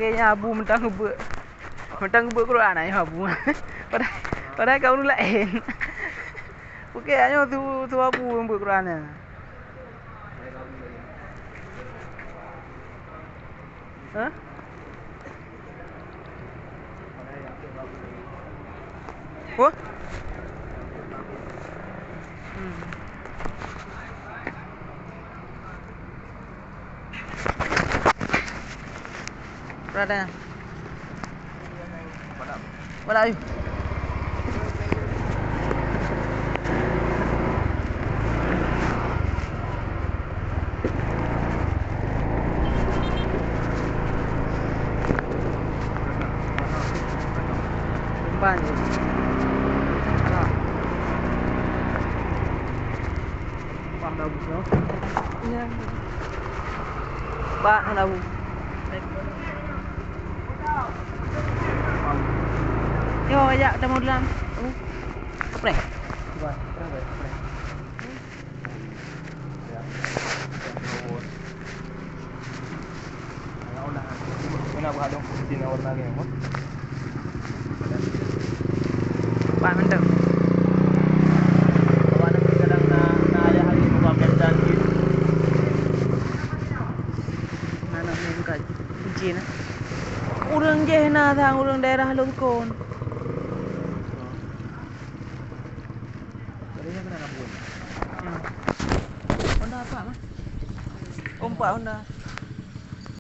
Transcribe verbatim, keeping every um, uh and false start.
Nyan Abu mantong geubeuet. Mantong geubeuet Quran nyan Abu. Padahai, padahai ka ureueng laén. Oke, nyoe su, su Abu geubeuet Quran nyan. Hah? Oh? Hmm. Berada. Wala ayu. Umpan je. Alah. Wah, dah habis, no? Ya. Pak, dah habis. Yo, ya, dah mau dalam. Oh. Apa ni? Bukan, apa ni? Apa ni? Wah, mantap. Awak nanti kadang na, na ayah hari buka pesta ni. Mana ni buka kunci na? Ureueng jih na sang ureueng daerah Lukon. Tadinya kena kabur. Ya. Honda apa, Mas? Oh, empat Honda.